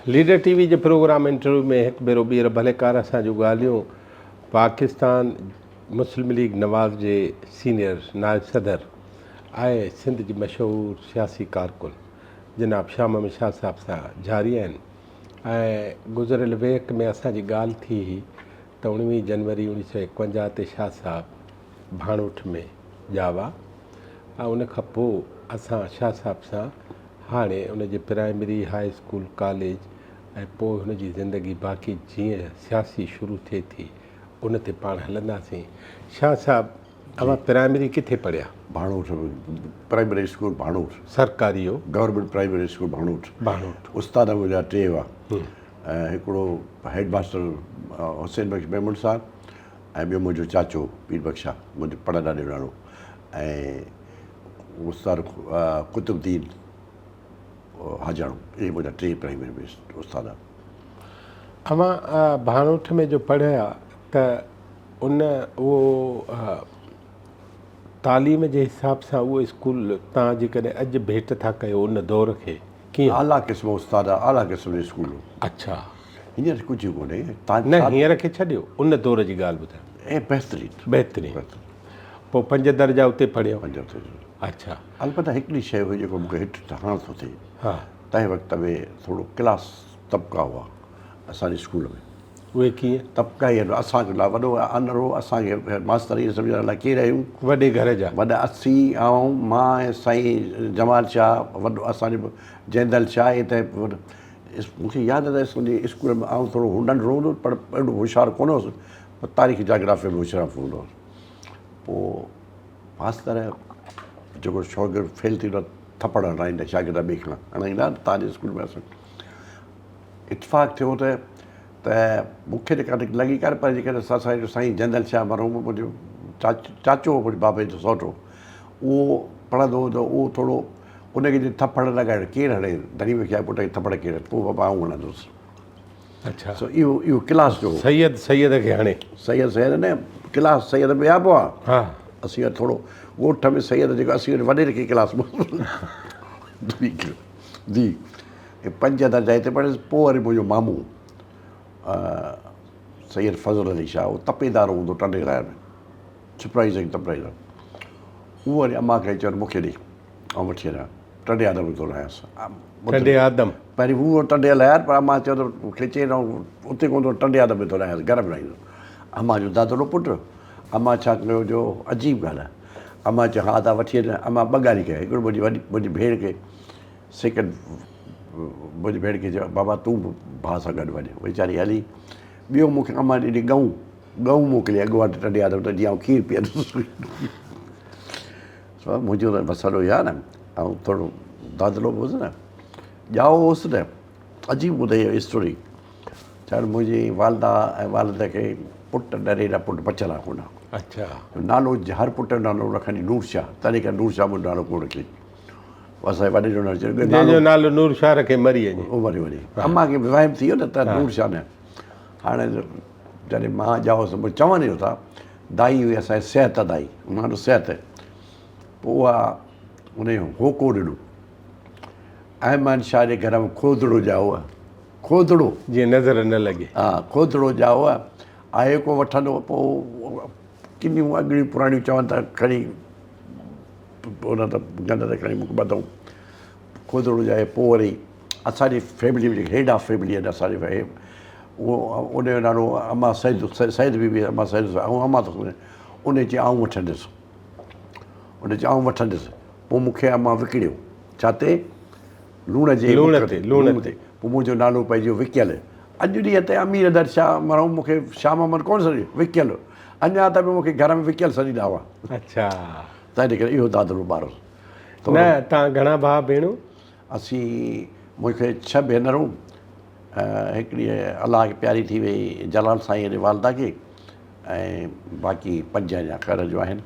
Leader ٽي V جي programme interview ۾ هڪ ڀيرو ٻيهر ڀليڪار اسان جون ڳالهيون پاڪستان مسلم ليگ نواز جي سينيئر نائب صدر ۽ سنڌ جي مشهور سياسي ڪارڪن جناب شاهه محمد شاهه صاحب سان جاري آهن ۽ گذريل ويهڪ ۾ اسان جي ڳالهه ٿي هئي ته 19 جنوري 1951 تي شاهه صاحب ڀاڻوٺ ۾ ڄاوا ۽ ان کان پوء اسان شاهه صاحب سان هاڻي ان جي پرائمري، هاء اسڪول، ڪاليج ۽ پوء هن جي زندگي باقي جيئن سياسي شروع ٿئي ٿي ان تي پاڻ هلنداسين. شاهه صاحب اوهان پرائمري ڪٿي پڙهيا؟ Bhanoth primary school Bhanoth. سرڪاري هو؟ Government primary school Bhanoth. Bhanoth. استاد منهنجا ٽي هئا. هڪڙو هيڊ ماستر حسين بخش ميمڻ صاحب ۽ ٻيو منهنجو چاچو پير بخش شاهه منهنجو پڙڏاڏي جو نالو ۽ استاد قطب الدين حاجاڻو اهي منهنجا ٽي پرائمري ۾ استاد هئا. اوهان ڀاڻوٺ ۾ جو پڙهيا ته ان اهو تعليم جي حساب سان اهو اسڪول تان جيڪڏهن اڄ ڀيٽ ٿا ڪيو ان دور کي ڪيئن؟ اعليٰ قسم استاد اعليٰ قسم جو اسڪول هو. اڇا. هينئر ڪجهه ڪونهي. نه هينئر کي ڇڏيو ان دور جي ڳالهه ٻڌايو. اي بهترين. بهترين. پوء پنج درجا اتي پڙهيو. پنج درجا. اڇا. البته هڪڙي شيء هئي جيڪو مون کي هيٺ ته هاڻ ٿو ٿئي. ها. تنهن وقت ۾ ٿورو ڪلاس طبقا هئا اسان جي اسڪول ۾. اهي ڪيئن؟ طبقا ئي اسان کي وڏو آنر هو اسان کي ماستر ائين سمجهندا الائي ڪير آهيون. وڏي گهر جا. وڏا اسين آئون مان ۽ سائين جمال شاهه وڏو اسان جو جيندل شاهه اهي ته مون کي ياد آهي ته اسان جي اسڪول ۾ آئون ٿورو ننڍڙو هوندو هوس پر ايڏو هوشيار ڪونه هوس پر تاريخ جاگرافي ۾ هوشيار هوندو هوس. پوء ماستر جيڪو شاگرد فيل ٿي ويندو ٿپڙ هڻائيندا شاگرد ٻئي کان هڻائيندا تان جي اسڪول ۾ اسان اتفاق ٿيو ته ته مون کي ته ڪا لڳي ڪانه پر جيڪڏهن اسان جو سائين جندل شاهه مرحوم منهنجو چاچو هو منهنجي بابي جو سئوٽ هو اهو پڙهندو هو ته اهو ٿورو ان کي جي ٿپڙ لڳائڻ ڪير هڻي ڌڻي بخش جي پٽ کي ٿپڙ ڪير هڻي پوء بابا آئون هڻندس اڇا سو اهو اهو ڪلاس جو سيد سيد کي هڻي سيد سيد نه ڪلاس سيد ٻيا به هئا ها اسين وٽ ٿورو ڳوٺ ۾ سيد جيڪو اسين وٽ وڏيري کي ڪلاس جي پنج درجا هتي پڙهيس پوء وري منهنجو مامو سيد فضل علي شاهه اهو تپيدار هوندو ٽنڊي لاهر ۾ سپرائيزنگ تپرائيزر اهو وري امان کي چيو مون کي ڏي آئون وٺي وڃان ٽنڊي آدم ٿو رهيس ٽنڊي آدم پهرين هو ٽنڊي الهيار پر امان چيو ته مون کي چئي آئون اتي ڪونه ٿو ٽنڊي آدم ۾ ٿو رهيس گهر ۾ رهندو امان جو دادلو پٽ امان ڇا ڪيو جو عجيب ڳالهه آهي امان چيو ها ادا وٺي وڃ امان ٻه ڳالهيون ڪيون هڪڙو منهنجي وڏي منهنجي ڀيڻ کي سيڪنڊ منهنجي ڀيڻ کي چيو بابا تون به ڀاء سان گڏ وڃ ويچاري هلي ٻيو مون کي امان ڏني ڳئون ڳئون موڪلي اڳواٽ ٽنڊي آدم ته جيئن آئون کير پيئندس سو منهنجو ته مسئلو اهو آهي نه آئون ٿورو دادلو به هوس نه ڄائو هوس نه عجيب ٻڌائي اها اسٽوري ڇاڪاڻ منهنجي والده ۽ والد کي پٽ ڏري جا پٽ بچيل ڪونه اڇا نالو هر پٽ جو نالو رکندي نور شاهه تڏهن کان نور شاهه منهنجو نالو ڪونه رکي اسان جي وڏي جو نالو چيو جنهن جو نالو نور شاهه رکي مري وڃي اهو مري وڃي امان کي وهم ٿي ويو نه ته نور شاهه نه هاڻي جڏهن مان ڄائو هوس چون اهو ٿا دائي هئي اسان جي صحت دائي معنيٰ صحت پوء اها ان هوڪو ڏنو احمد شاهه جي گهر ۾ کودڙو ڄائو آهي کودڙو جيئن نظر نه لڳي ها کودڙو ڄائو آهي آهي ڪو وٺندو پوء ڪنيون اڳڙيون پراڻيون چون ٿا کڻي ان ته گند تي کڻي مون کي ٻڌئون کودڙو ڄائي پوء وري اسان جي فيملي ۾ جيڪي هيڊ آف فيملي آهن اسان جي اهو ان جو نالو اما سيد سيد بي بي اما سيد آئون اما ٿو سمجهان ان چيو آئون وٺندس ان چيو آئون وٺندس پوء مون کي اما وڪڙيو ڇا تي لوڻ جي لوڻ تي لوڻ تي پوء منهنجو نالو پئجي ويو وڪيل اڄ ڏينهن تائين امير در شاهه مرحوم مون کي شاهه محمد ڪونه سڏيو وڪيل اڃا تائين به مون کي گهر ۾ وڪيل سڏيندا هئا اڇا تنهن ڪري اهو دادلو ٻار هوس نه تان گهڻا ڀاء ڀيڻون؟ اسين مون کي ڇهه ڀينرون هڪڙي الله کي پياري ٿي وئي جلال سائينء جي والده کي ۽ باقي پنج اڃا خير جو آهن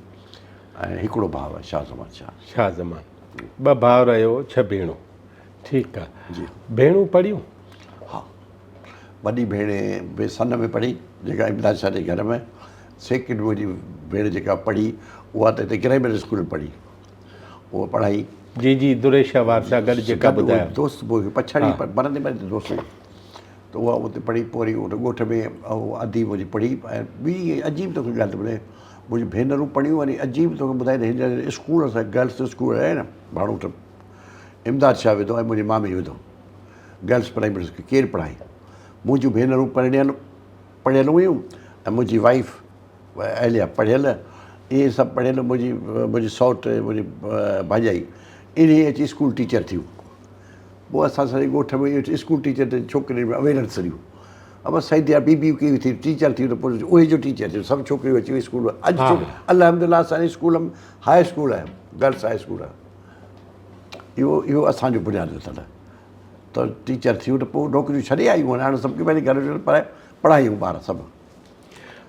۽ هڪڙو ڀاء آهي شاهه زمان شاهه. شاهه زمان ٻه ڀائر آهيو ڇهه ڀيڻون ٺيڪ آ جي ڀيڻون پڙهيون؟ ها وڏي ڀيڻ به سن ۾ پڙهي جيڪا امداد شاهه جي گهر ۾ سيڪنڊ منهنجي ڀيڻ جيڪا پڙهي اها ته هتي گرامر اسڪول ۾ پڙهي اها پڙهائي. جي جي دريشا وارثا گڏ جيڪا ٻڌايو. دوست به پڇاڙي پر مرندي مرندي دوست هئي. ته اها اتي پڙهي پوء وري ان ڳوٺ ۾ ادي منهنجي پڙهي ۽ ٻي عجيب توکي ڳالهه ٿو ٻڌايان منهنجون ڀينرون پڙهيون وري عجيب توکي ٻڌايان ته هن اسڪول اسان گرلس اسڪول آهي نه ڀاڻوٺ امداد شاهه وڌو ۽ منهنجي مامي وڌو گرلس پرائمري اسڪول ڪير پڙهائي منهنجون ڀينرون پرڻيل پڙهيل هيون ۽ منهنجي وائيف اهليه پڙهيل اهي سڀ پڙهيل منهنجي منهنجي سئوٽ منهنجي ڀاڄائي انهي اچي اسڪول ٽيچر ٿيون پوء اسان سڄي ڳوٺ ۾ اهو اسڪول ٽيچر تي ڇوڪرين ۾ اويرنس رهيو ابا سيد يا بي بي ڪي ٿي ٽيچر ٿي ته پوء اهي جو ٽيچر ٿيو سڀ ڇوڪريون اچي اسڪول ۾ اڄ الحمد لله اسان جي اسڪول ۾ هاء اسڪول آهي گرلس هاء اسڪول آهي اهو اهو اسان جو بنياد وڌل آهي ته ٽيچر ٿيون ته پوء نوڪريون ڇڏي آيون هاڻي سڀ کي پنهنجي گهر پڙهائي پڙهايون ٻار سڀ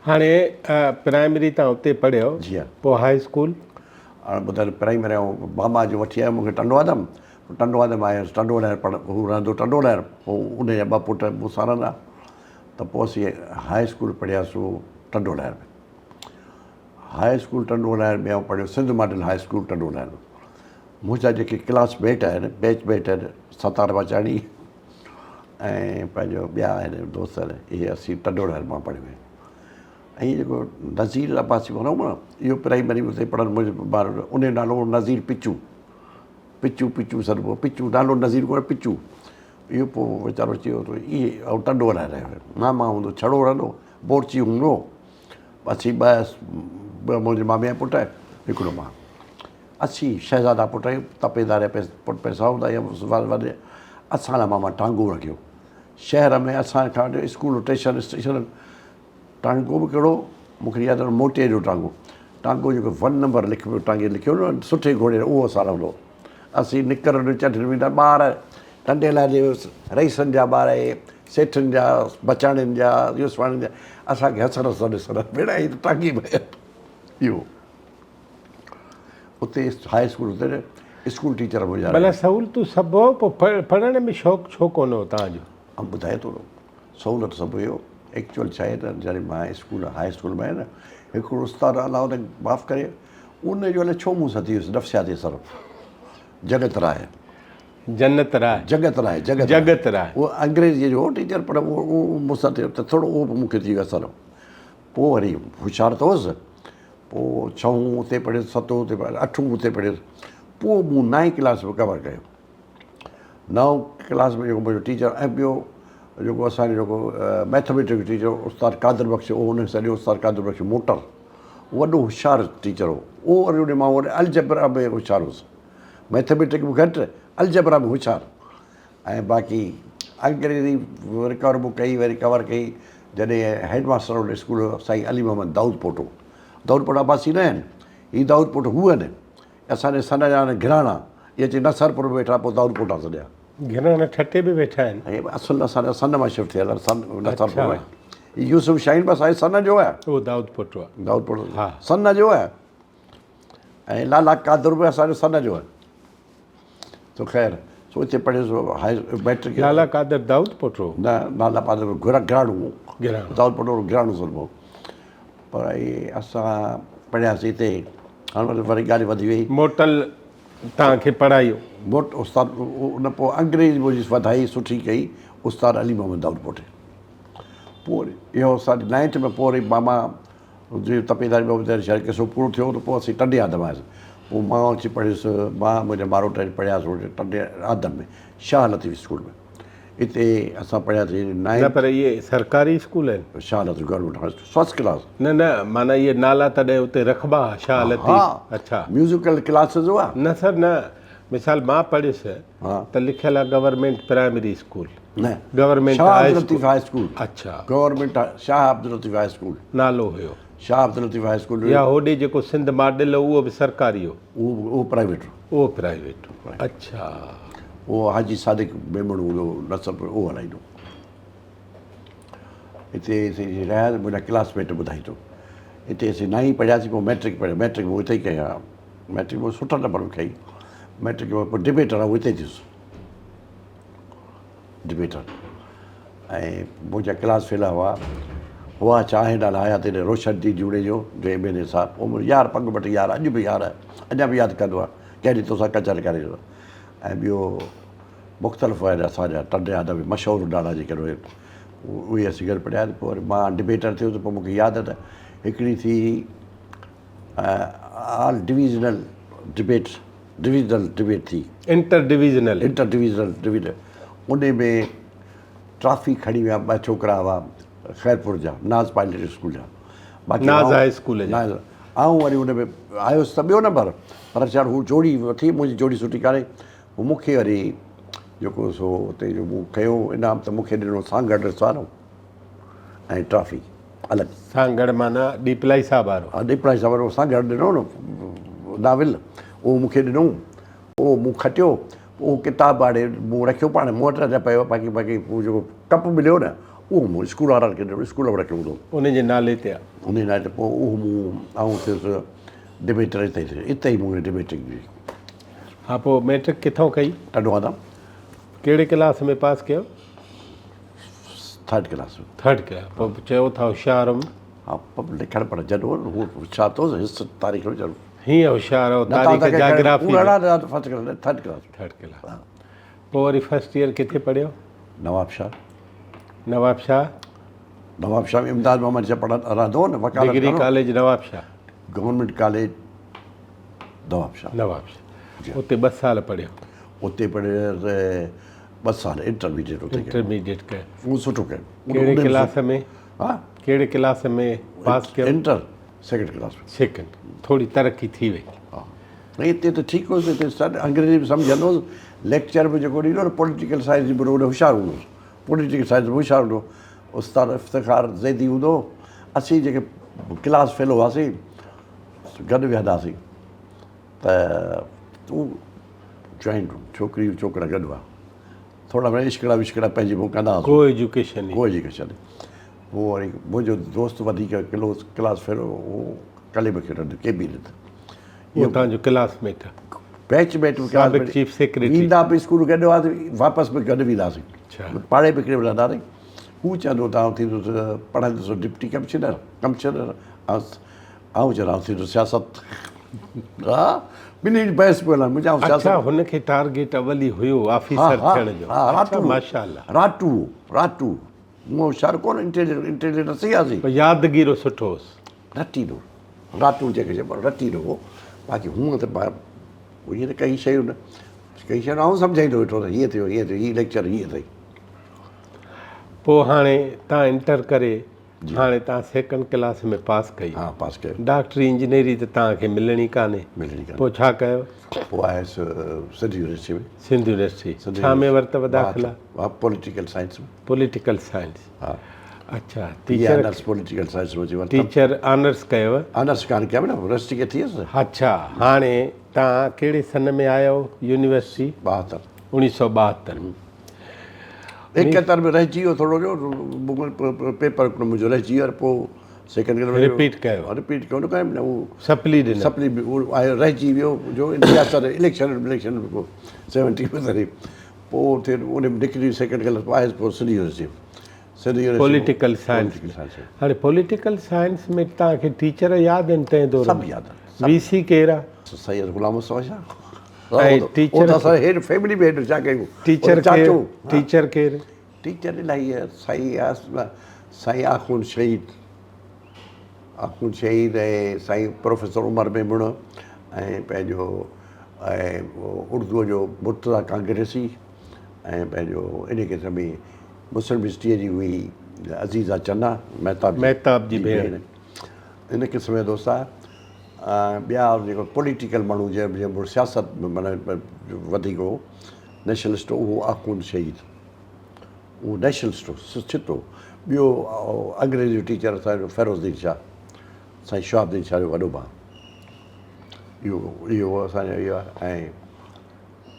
هاڻي پرائمري تان اتي پڙهيو جي ها پوء هاء اسڪول هاڻي ٻڌايو پرائمري آئون ماما جو وٺي آيو مونکي ٽنڊو آدم پوء ٽنڊو آدم آيس ٽنڊو الهيار پڙهه هو رهندو ٽنڊو الهيار پوء ان جا ٻه پٽ مون سان رهندا ته پوء اسين هاء اسڪول پڙهياسون ٽنڊو الهيار ۾ هاء اسڪول ٽنڊو الهيار ۾ آئون پڙهيو Sindh model high school Tando Allahyar ۾ منهنجا جيڪي ڪلاس ميٽ آهن بيچ ميٽ آهن ستار باچاڻي ۽ پنهنجو ٻيا آهن دوست آهن اهي اسين ٽنڊو الهيار مان پڙهيو آهيون ۽ جيڪو نذير عباسي وارو هو نه اهو پرائمري اتي پڙهڻ منهنجو ٻار ان جو نالو هو نذير پچو پچو پچو سڏبو پچو نالو نذير ڪونه پچو اهو پوء ويچارو چيو ته اهي ۽ ٽنڊو هلائي رهيو هيو ماما هوندو ڇڙو رهندو بورچي هوندو اسين ٻه ٻه منهنجي مامي جا پٽ هڪڙو مان اسين شهزادا پٽ آهيون تپيدار جا پٽ پئسا هوندا يا وڏي اسان لاء ماما ٽانگو رکيو شهر ۾ اسان کان اسڪول ٽيشن اسٽيشن ٽانگو به ڪهڙو مون کي ياد آهي موٽي جو ٽانگو ٽانگو جيڪو ون نمبر لکبو ٽانگي لکيو نه سٺي گهوڙي اهو اسان هوندو اسين نڪر چڍن ويندا ٻار ٽنڊي لاء جي رئيسن جا ٻار اهي سيٺن جا بچاڻين جا يوسفاڻين جا اسانکي حسرت سان ڏسندا ڀيڻا هي ته ٽانگي ۾ اهو اتي هاء اسڪول اتي اسڪول ٽيچر منهنجا ڀلا سهولتون سڀ هو پوء پڙهڻ ۾ شوق ڇو ڪونه هو توهان جو؟ آئون ٻڌايان ٿو سهولت سڀ هيو ايڪچوئل ڇا آهي ته جڏهن مان اسڪول هاء اسڪول ۾ آيس نه هڪڙو استاد الله ان کي معاف ڪري ان جو الائي ڇو مون سان ٿي ويس نفسياتي اثر جڳت راء جنت راء جڳت راء جڳت جڳت راء اهو انگريزيء جو هو ٽيچر پر اهو مون سان ٿيو ته ٿورو اهو به مون کي ٿي ويو اثر پوء وري هوشيار ته هوس پوء ڇهون اتي پڙهيس ستون اتي پڙهيس اٺون اتي پڙهيس پوء مون نائين ڪلاس به ڪور ڪيو نائون ڪلاس ۾ جيڪو منهنجو ٽيچر ۽ ٻيو جيڪو اسان جو جيڪو مئٿميٽڪ جو ٽيچر استاد قادر بخش اهو ان کي سڏيو استاد قادر بخش موٽر وڏو هوشيار ٽيچر هو اهو وري ان مان وري الجبرا ۾ هوشيار هوس مئٿميٽڪ به گهٽ الجبرا ۾ هوشيار ۽ باقي انگريزي رڪور مون ڪئي وري ڪور ڪئي جڏهن هيڊ ماستر ان اسڪول جو سائين علي محمد دائود پوٽو دائود پوٽا عباسي نه آهن هي دائود پوٽو هو آهن اسان جي سن جا آهن گهراڻا، اهي اچي نصرپور ۾ ويٺا پوء دائود پوٽا سڏيا. گهراڻا ٺٽي به ويٺا آهن. اهي به اصل اسان جا سن مان شفٽ ٿيل آهن سن نصرپور ۾. هي يوسف شاهين به اسان جي سن جو آهي. اهو دائود پوٽو آهي. دائود پوٽو سن جو آهي ۽ لالا قادر به اسان جو سن جو آهي. سو خير سو اتي پڙهيس هاء مئٽرڪ. لالا قادر دائود پوٽو؟ نه لالا قادر گهراڻو هو. گهراڻو. دائود پوٽو گهراڻو سڏبو هو. پر اهي اسان پڙهياسين هتي هاڻ وري ڳالهه وڌي وئي. موٽل توهان کي پڙهايو؟ موٽ استاد ان پوء انگريزي منهنجي وڌائي سٺي ڪئي استاد علي محمد دائود پوٽي. پوء وري اهو استاد نائنٿ ۾ پوء وري ماما جي تپيداري بابت شايد قصو پورو ٿيو ته پوء اسين ٽنڊي آدم آياسين. پوء مان اچي پڙهيس، مان منهنجا ماروٽ اچي پڙهياسون ٽنڊي آدم ۾ شاهه لطيف اسڪول ۾. اتي اسان پڙهياسين نائنٿ. نه پر اهي سرڪاري اسڪول آهن. Shah Latif government high school first class. نه نه معنيٰ اهي نالا تڏهن اتي رکبا ها شاهه لطيف. اڇا. ميوزيڪل ڪلاسز هئا. نه سر نه مثال مان پڙهيس ته لکيل آهي گورنمينٽ پرائمري اسڪول. نه government Shah Abdul Latif high school. اڇا. Government Shah Abdul Latif high school. نالو هيو. Shah Abdul Latif high school. يا هوڏي جيڪو سنڌ ماڊل هو اهو به سرڪاري هو. اهو پرائيويٽ هو. اهو پرائيويٽ هو. اڇا. اهو حاجي صادق ميمڻ هوندو هو نصرپور اهو هلائيندو هو. اتي اسين رهيا منهنجا ڪلاس ميٽ ٻڌائي ٿو. اتي اسين نائين پڙهياسين پوء مئٽرڪ پڙهيو مئٽرڪ مون اتي ئي ڪئي ها. مئٽرڪ مون سٺا نمبر به کنئي. مئٽرڪ ۾ پوء ڊبيٽر آئون اتي ٿيس. ڊبيٽر ۽ منهنجا ڪلاس فيلا هئا هئا چانهه ڏاڍا آيا تڏهن روشن ٽي جوڻيجو جو ايم اين اي صاحب اهو منهنجو يار پڳ بٽ يار اڄ به يار آهي اڃا به ياد ڪندو آهي ڪنهن ڏينهن توسان ڪچهري ڪري ۽ ٻيو مختلف آهن اسان جا ٽنڊي آدم ۾ مشهور ڏاڍا جيڪي آهن. اهي اسين گڏ پڙهيا پوء وري مان ڊبيٽر ٿيس پوء مون کي ياد آهي ته هڪڙي ٿي all divisional debate divisional debate ٿي. Inter divisional. Inter divisional debate ان ۾ ٽرافي کڻي ويا ٻه ڇوڪرا هئا خيرپور جا ناز پائلٽ اسڪول جا باقي ناز هاء اسڪول جا. ناز آئون وري ان ۾ آيس ته ٻيو نمبر پر چار هو جوڙي وٺي منهنجي جوڙي سٺي ڪانهي هو مون کي وري جيڪو سو اتي جو مون کنيو انعام ته مون کي ڏنو سانگهڙ رسالو ۽ ٽرافي الڳ. سانگهڙ معنيٰ ڏيپلائي صاحب وارو. ها ڏيپلائي صاحب وارو سانگهڙ ڏنو نه ناول اهو مون کي ڏنو اهو مون کٽيو اهو ڪتاب آڻي مون رکيو پاڻ مون وٽ اڃا پيو آهي باقي باقي اهو جيڪو ڪپ مليو نه اهو مون اسڪول وارن کي ڏنو اسڪول ۾ رکيو هوندو. ان جي نالي تي آ. ان جي نالي تي پوء اهو مون آئون ٿيس ڊبيٽر اتي ئي اتي ئي مون ڊبيٽنگ جي. ها پوء ميٽرڪ ڪٿان ڪئي؟ ٽنڊو آدم. ڪهڙي ڪلاس ۾ پاس ڪيو؟ Third class ۾. ٿرڊ ڪلاس پوء چيو ٿا هوشيار هيم. ها پر لکڻ پڙهڻ جڏو هو هوشيار ته هوس حص تاريخ ۾ ضرور. هيئن هوشيار هو تاريخ geography ۾. First class third class. Third class پوء وري فرسٽ ايئر ڪٿي پڙهيو؟ نواب شاهه. نواب شاهه. نواب شاهه ۾ امداد محمد شاهه پڙهندو رهندو هو نه وڪالت degree college Nawab Shah. Government college Nawab Shah. Nawab Shah اتي ٻه سال پڙهيو. اتي پڙهيو ته ٻه سال انٽرميڊيٽ اتي ڪيو. انٽرميڊيٽ ڪيو. اهو سٺو ڪيو. ڪهڙي ڪلاس ۾؟ ها؟ ڪهڙي ڪلاس ۾ پاس ڪيو؟ Inter second class ۾. Second ٿوري ترقي ٿي وئي. ها نه اتي ته ٺيڪ هوس اتي سر انگريزي به سمجهندو هوس ليڪچر به جيڪو ڏيندو هو نه پوليٽيڪل سائنس جي به هوشيار هوندو هوس پوليٽيڪل سائنس ۾ هوشيار هوندو هو استاد افتخار زيدي هوندو هو اسين جيڪي ڪلاس فيلو هئاسين گڏ ويهندا هئاسين ته تون جوائنٽ روم ڇوڪريون ڇوڪرا گڏ هئا ٿورا گهڻا عشقڙا وشقڙا پنهنجي مون ڪندا هئاسون ڪو ايجوڪيشن ڪو ايجوڪيشن پوء وري منهنجو دوست وڌيڪ ڪلوز ڪلاس فيلو هو ڪلي بکي رند ڪي بي رند اهو تان جو ڪلاس ميٽ بيچ ميٽ به ڪلاس ميٽ چيف سيڪريٽري ويندا به اسڪول گڏ هئاسين واپس به گڏ ويندا هئاسين پاڙي به هڪڙي ۾ رهندا هئاسين هو چوندو ته آئون ٿيندس پڙهندس ڊپٽي ڪمشنر ڪمشنر آئون چوندو آئون ٿيندس سياست ها ٻنهي جي بحث پيو هلن منهنجا آئون سياست اڇا هن کي ٽارگيٽ اول ئي هيو آفيسر ٿيڻ جو ها اڇا ماشاءالله راٽو راٽو مون هوشيار ڪونه انٽيليجنٽ انٽيليجنٽ اسين هئاسين پر يادگيرو سٺو هوس رٽيلو راٽو جنهن کي چئبو آهي رٽيلو هو باقي هونء ته هيئن ته ڪئي شيون نه ڪئي شيون آئون سمجهائيندو ويٺو هوس هيئن ٿيو هيئن ٿيو هي ليڪچر هيئن اٿئي پوء هاڻي تان انٽر ڪري هاڻي تان سيڪنڊ ڪلاس ۾ پاس ڪئي. ها پاس ڪيو. ڊاڪٽري انجنيئري ته تان کي ملڻي ڪانهي. ملڻي ڪانهي. پوء ڇا ڪيو؟ پوء آيس سنڌ يونيورسٽي ۾. سنڌ يونيورسٽي. ڇا ۾ ورتو داخلا؟ ها پوليٽيڪل سائنس ۾. Political science. ها. اڇا teacher honours political science ۾ اچي ورتم. ٽيچر آنرس ڪيو؟ آنرس ڪانه ڪيم نه رسٽيڪيٽ ٿي ويس. اڇا هاڻي تان ڪهڙي سن ۾ آيو يونيورسٽي؟ 72. 1972 ۾. 71 ۾ رهجي ويو ٿورو جو پيپر هڪڙو منهنجو رهجي ويو پوء سيڪنڊ گريڊ رپيٽ ڪيو رپيٽ ڪيو نه ڪيم نه اهو سپلي ڏنو سپلي به اهو آيو رهجي ويو جو سياست اليڪشن اليڪشن پوء 70 ۾ تڏهن پوء ٿي ان ۾ نڪري سيڪنڊ ڪلاس پوء آيس پوء Sindh university Sindh university political science هاڻي پوليٽيڪل سائنس ۾ توهان کي ٽيچر ياد آهن تنهن دور سڀ ياد آهن وي سي ڪير آهي سيد غلام مصطفيٰ شاهه ۽ ٽيچر اسان هيڊ فيملي ۾ هيڊ ڇا ڪيون ٽيچر ڪير ٽيچر ڪير ٽيچر الاهي سائين سائين آخوند شهيد آخوند شهيد ۽ سائين پروفيسر عمر ميمڻ ۽ پنهنجو ۽ اردوء جو مرتضيٰ ڪانگريسي ۽ پنهنجو ان قسم ۾ مسلم يونيورسٽيء جي هئي عزيزه چنا مهتاب مهتاب جي ڀيڻ ان قسم جا دوست آهيا ۽ ٻيا جيڪو پوليٽيڪل ماڻهو جنهن جنهن سياست ۾ معنيٰ وڌيڪ هو نيشنلسٽ هو اهو آخوند شهيد اهو نيشنلسٽ هو ڇتو ٻيو انگريزي جو ٽيچر اسان جو فيروز الدين شاهه سائين شهاب الدين شاهه جو وڏو ڀاء اهو اهو اسان جو اهو ۽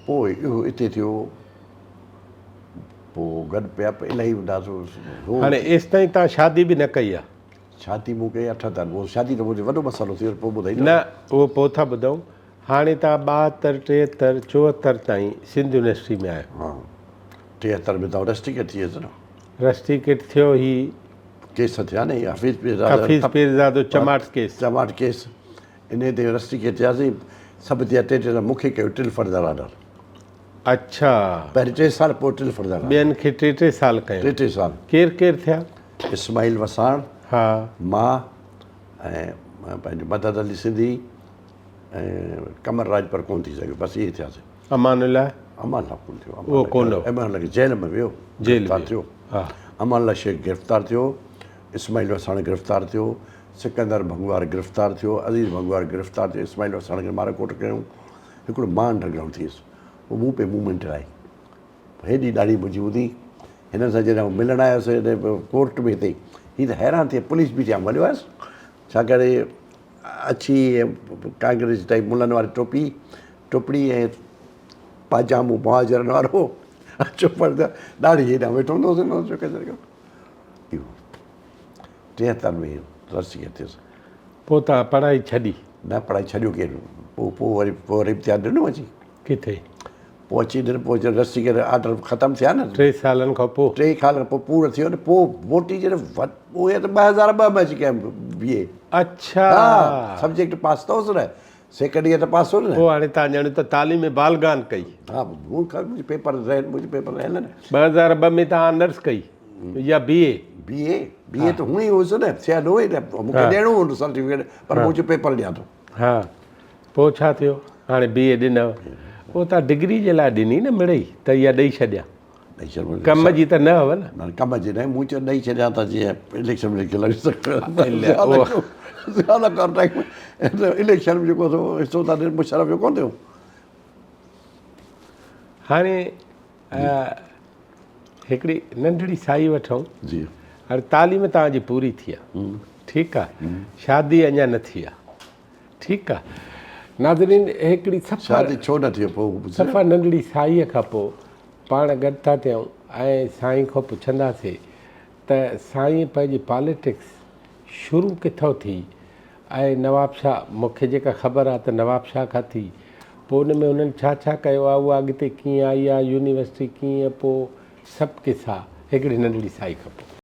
پوء اهو اتي ٿيو پوء گڏ پيا الاهي هوندا هئاسون هاڻي ايستائين تان شادي به نه ڪئي آهي شادي مون ڪئي 78 پوء شادي ته منهنجو وڏو مسئلو ٿي ويو پوء ٻڌائيندو. نه اهو پوء ٿا ٻڌون. هاڻي توهان 72، 73، 74 تائين سنڌ يونيورسٽي ۾ آهيو. ها 73 ۾ ته آئون رسٽيڪيٽ ٿي ويس نه. رسٽيڪيٽ ٿيو هي. ڪيس ٿيا نه هي حفيظ پيرزادو. حفيظ پيرزادو چماٽ ڪيس. چماٽ ڪيس انهي تي رسٽيڪيٽ ٿياسين سڀ ٿيا ٽي ٽي مون کي ڪيو ٽن فرد آرڊر. اڇا. پهرين ٽي سال پوء ٽن فردن. ٻين کي ٽي ٽي سال ڪيائون. ٽي ٽي سال. ڪير ڪير ٿيا؟ اسماعيل وساڻ. ها. مان ۽ پنهنجو مدد علي سنڌي ۽ قمر راڄپر ڪونه ٿي سگهيو بس اهي ٿياسين. امان الله؟ امان الله ڪونه ٿيو. اهو ڪونه هو. امان الله جيل ۾ ويو. جيل گرفتار ٿيو. ها. امان الله شيخ گرفتار ٿيو. اسماعيل وساڻ گرفتار ٿيو. سڪندر ڀنگوار گرفتار ٿيو. عزيز ڀنگوار گرفتار ٿيو. اسماعيل وساڻ کي ماري ڪوٽ ڪيائون. هڪڙو مان انڊر گرائونڊ ٿي ويس. پوء مون پئي موومينٽ هلائي. هيڏي ڏاڙهي منهنجي هوندي. هنن سان جڏهن آئون ملڻ آيس ڪورٽ ۾ هتي هي ته حيران ٿي پوليس بيٺي آئون هليو آيس. ڇاڪاڻ اڇي ڪانگريس ٽائيپ ملن واري ٽوپي ٽوپڙي ۽ پاجامو مهاجرن وارو اڇو پر ڏاڙهي هيڏانهن ويٺو هوندو هوس اهو 73 ۾ رسي ٿيس. پوء توهان پڙهائي ڇڏي؟ نه پڙهائي ڇڏيو ڪير پوء پوء وري پوء وري امتحان ڏنو اچي. ڪٿي؟ پوء اچي ڏنو پوء جڏهن رسي ڪري آرڊر ختم ٿيا نه. ٽي سالن کان پوء؟ ٽي سال کان پوء پورو ٿيو نه پوء موٽي جڏهن پوء ته 2002 ۾ اچي ڪيم بي اي. اڇا. ها سبجيڪٽ پاس ته هوس نه سيڪنڊ ايئر ته پاس هو نه. پوء هاڻي توهان ڄڻ ته تعليم بالغان ڪئي. ها مون کان منهنجي پيپر رهيل منهنجي پيپر رهيل نه. 2002 ۾ توهان آنرس ڪئي يا بي اي؟ بي اي بي اي ته هونئن ئي هوس نه ٿيل هو ئي نه مون کي ڏيڻو هو سرٽيفڪيٽ پر مون چيو پيپر ڏيان ٿو. ها پوء ڇا ٿيو؟ هاڻي بي اي ڏنو پوء توهان ڊگري جي لاء ڏني نه مڙئي ته اها ڏئي ڇڏيان. ڏئي ڇڏيان. ڪم جي ته نه هئو نه. نه ڪم جي نه مون چيو ڏئي ڇڏيان ته جيئن اليڪشن ۾ لڙي سگهان. اليڪشن ۾ جيڪو سو حصو ٿا ڏين مشرف جو ڪونه ٿيو. هاڻي هڪڙي ننڍڙي سائي وٺون. جي. هاڻي تعليم توهان جي پوري ٿي آ. ٺيڪ آ. شادي اڃا نه ٿي آ. ٺيڪ آ ناظرين هڪڙي صفا شادي ڇو نه ٿي پوء صفا ننڍڙي سائيء کان پوء پاڻ گڏ ٿا ٿيون ۽ سائين کان پڇنداسي ته سائين پنهنجي پاليٽڪس شروع ڪٿو ٿي ۽ نوابشاهه مون کي جيڪا خبر آ ته نوابشاهه کان ٿي پوء ان ۾ انهن ڇا ڇا ڪيو آ اها اڳتي ڪيئن آئي آ يونيورسٽي ڪيئن پوء سڀ قصا هڪڙي ننڍڙي سائي کان پوء.